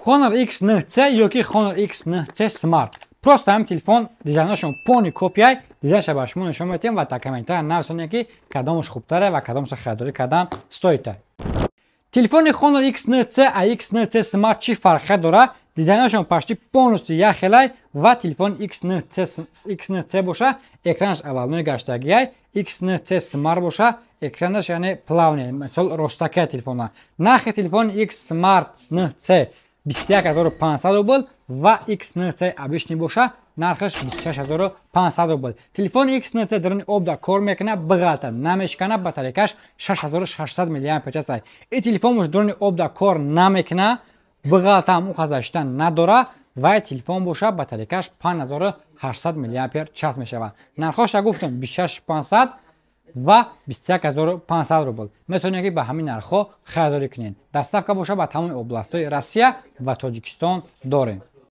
Honor X9C ёки Honor X9C Smart. Просто ҳамин телефон дизайнашон полный копияй. Дизайнша ба шумо нишон медиҳем ва дар комментария нависонед, ки кадомаш хубтаре ва кадомаша харидорӣ кардан стоит. Телефони Honor X9C а X9C Smart чӣ фарқият дорад? Дизайнашон почти полностью як хелай ва телефон X9C, X9C боша, экранаш овальной гаштагиай, X9C Smart боша, экранаш яъне плавный, мисол, ростакия телефона. Нархи телефони X Smart 9C 21 500 рубл ва X9C обычный боша, нархаш 26 500 рубл. Телефони X9C даруни обда кор мекунад, биғалта намешкана, батарейкаш 6600 мАч. Ин телефон бош, даруни обда кор намекуна, биғалтаам ухазашта надора ва телефон боша, батарейкаш 5800 мАч мешавад. Нархоша гуфтам, 26 500 ва 21 500 рубл. Метавонед, ки ба ҳамин нархҳо харидорӣ кунед. Доставка боша ба тамоми областҳои Россия ва Тоҷикистон дорем.